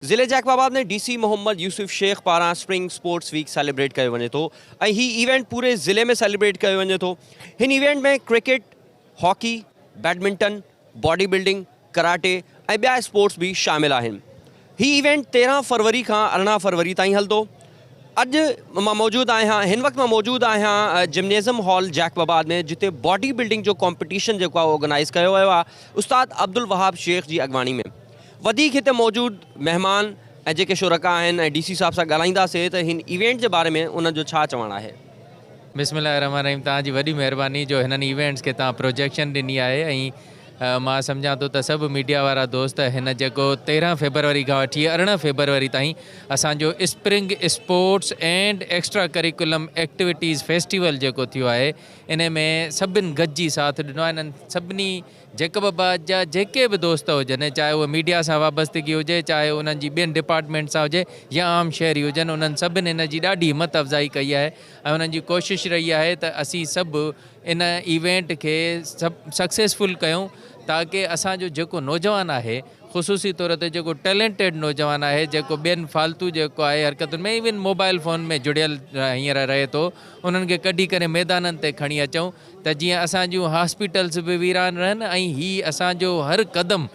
ضلعي جيڪب آباد ۾ D C Muhammad Yusuf Shaikh پاران اسپرنگ اسپورٽس ويڪ سيليبريٽ ڪيو وڃي ٿو ۽ هي ايونٽ پوري ضلعي ۾ سيليبريٽ ڪيو وڃي ٿو. هن event ۾ cricket, hockey, badminton, body building, karate ۽ ٻيا اسپورٽس به شامل آهن. هي ايونٽ 13 فروري کان 18 فروري تائين هلندو. اڄ مان موجود آهيان هن وقت مان موجود آهيان جمنيزم هال جيڪب آباد ۾ جتي باڊي بلڊنگ جو ڪامپٽيشن جيڪو آهي آرگنائيز ڪيو ويو آهي استاد عبدالوهاب شيخ جي اڳواڻي ۾. وڌيڪ هتي موجود مهمان ۽ جيڪي شرڪاء آهن ۽ ڊي سي صاحب سان ڳالهائينداسين ته هن ايونٽ جي باري ۾ انهن جو ڇا چوڻ آهي. بسم الله الرحمٰن الرحيم توهان جي وڏي مهرباني جو هنن ايونٽس کي توهان پروجيڪشن ڏني آهي ۽ مان سمجهان ٿو ته سڀ ميڊيا وارا دوست هن جيڪو 13 فيبروري کان وٺي 18 فيبروري تائين اسان جو spring sports and extra curriculum activities festival جيڪو ٿيو آهي انهي ۾ سڀن گڏجي ساٿ ڏنو آهي انهن سڀني جيڪب آباد جا جيڪي به دوست هجن چاهي اهي ميڊيا سان وابستگي هجي چاهي انهن جي ٻين ڊپارٽمينٽ سان هجي يا عام شهري هجن انهن سڀن هن جي ڏاڍي همت افزائي ڪئي آهي ۽ انهن جي ڪوشش رهي آهي ته اسين سڀ ان ايونٽ کي سڪسيسفل ڪيون تاڪه اسان جو جيڪو نوجوان آهي خصوصي طور تي جيڪو ٽيلنٽيڊ نوجوان آهي جيڪو ٻين فالتو جيڪو آهي حرڪتن ۾ ايون موبائل فون ۾ جڙيل هينئر رهي ٿو انهن کي ڪڍي ڪري ميدانن تي کڻي اچون ته جيئن اسان جون هاسپيٽلز به ويران رهن ۽ هي اسان جو هر قدم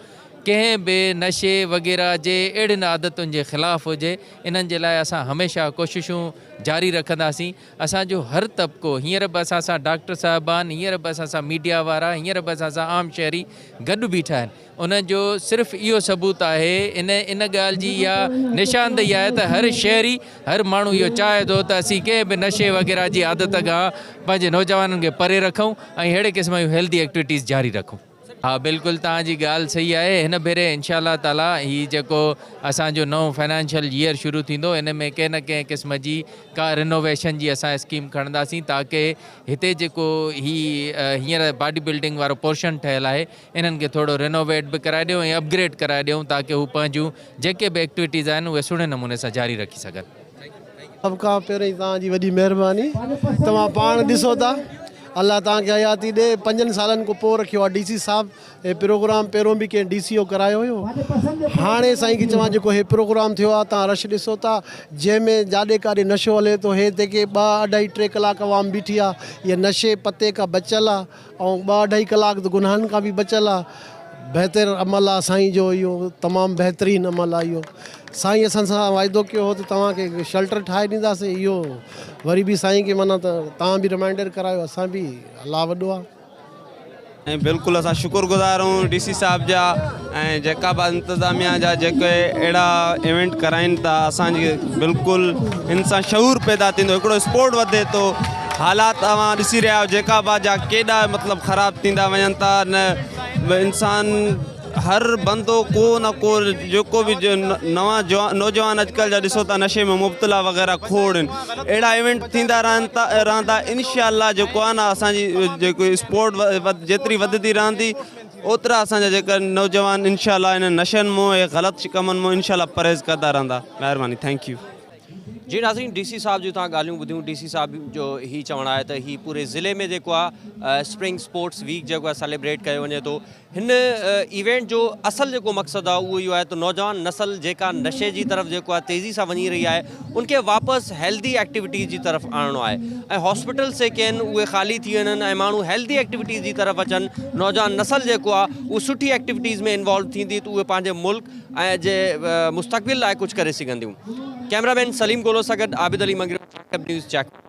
ڪنهن به نشي وغيره جي اهڙين عادتن جي خلاف هجي انهن جي لاء اسان هميشه ڪوششون جاري رکنداسين اسان جو هر طبقو هينئر به اسان سان ڊاڪٽر صاحبان هينئر به اسان سان ميڊيا وارا هينئر به اسان سان عام شهري گڏ بيٺا آهن ان جو صرف اهو ثبوت آهي، ان ان ڳالهه جي اها نشاندهي آهي ته هر شهري، هر ماڻهو اهو چاهي ٿو ته اسين ڪنهن به نشي وغيره جي عادت کان پنهنجي نوجوانن کي پري رکون ۽ اهڙي قسم جون هيلدي ايڪٽيوٽيز جاري رکون. ها بلڪل توهان جي ڳالهه صحيح آهي هن ڀيري انشاء الله تعالي هي جيڪو اسان جو نئون فنانشل ييئر شروع ٿيندو ان ۾ ڪنهن نه ڪنهن قسم جي ڪا رينوويشن جي اسان اسڪيم کڻنداسين تاڪه هتي جيڪو هي هينئر باڊي بلڊنگ وارو پورشن ٺهيل آهي انهن کي ٿورو رينوويٽ به ڪرائي ڏيون ۽ اپ گريڊ ڪرائي ڏيون تاڪه هو پنهنجون جيڪي به ايڪٽيوٽيز آهن اهي سهڻي نموني سان جاري رکي سگهن. سڀ کان پهرئين توهان جي وڏي مهرباني توهان پاڻ ڏسو ٿا الله توهان کي حياتي ڏي پنجن سالن کان پوء رکيو آهي ڊي سي صاحب هي پروگرام پهريون به ڪنهن ڊي سي او ڪرايو هيو هاڻي سائين کي چوان جيڪو هي پروگرام ٿيو آهي توهان رش ڏسو ٿا جنهن ۾ جاڏي ڪاڏي نشو هلي ٿو هي جيڪي ٻه اڍائي ٽي ڪلاڪ عوام بيٺي آهي اها نشي پتي کان بچيل آهي ۽ ٻه اڍائي ڪلاڪ ته گناهن کان به بچيل آ. بهتر عمل آ سائين جو اهو تمام بهترين عمل آ اهو. سائين اسان سان واعدو ڪيو هو ته توهان کي شلٽر ٺاهي ڏينداسين اهو وري به سائين کي معنيٰ ته توهان به رمائنڊر ڪرايو اسان به الله وڏو آ. ۽ بلڪل اسان شڪر گذار آهيون ڊي سي صاحب جا ۽ جيڪا به انتظاميا جا جيڪي اهڙا ايونٽ ڪرائين ٿا اسان جي بلڪل ان سان شعور پيدا ٿيندو هڪڙو اسپورٽ وڌي ٿو حالات اوهان ڏسي رهيا آهيو جيڪا آباد جا ڪيڏا مطلب خراب ٿيندا وڃن ٿا نه انسان هر بندو ڪو نه ڪو جيڪو به نوان جوان نوجوان اڄڪلهه جا ڏسو ٿا نشي ۾ مبتلا وغيره کوڙ آهن اهڙا ايونٽ ٿيندا رهن ٿا رهندا انشاء الله جيڪو آهي نه اسانجي جيڪو اسپورٽ جيتري وڌندي رهندي اوترا اسانجا جيڪا نوجوان انشاء الله انهن نشن مون ۽ غلط ڪمن مون انشاء الله پرهيز ڪندا رهندا مهرباني thank you. جي ناظرين ڊي سي صاحب جون توهان ڳالهيون ٻڌيون ڊي سي صاحب جو هي چوڻ آهي ته هي پوري ضلعي ۾ جيڪو آهي اسپرنگ اسپورٽس ويڪ جيڪو آهي سيليبريٽ ڪيو وڃي ٿو هن ايونٽ جو اصل جيڪو مقصد آهي اهو اهو آهي ته نوجوان نسل جيڪا نشي جي طرف جيڪو آهي تيزي سان وڃي رهي آهي ان کي واپس هيلدي ايڪٽيوٽيز جي طرف آڻڻو آهي ۽ هاسپيٽلس جيڪي آهن اهي خالي ٿي وڃن ۽ ماڻهو هيلدي ايڪٽيوٽيز جي طرف اچن نوجوان نسل جيڪو آهي اهو سٺي ايڪٽيوٽيز ۾ انوالو ٿيندي ته اهي پنهنجي ملڪ ۽ جي مستقبل لاء ڪجهه ڪري سگهنديون. ڪئميرا مين سليم گولو سان گڏ Abid Ali Mangrio, Jacob news, Jacob.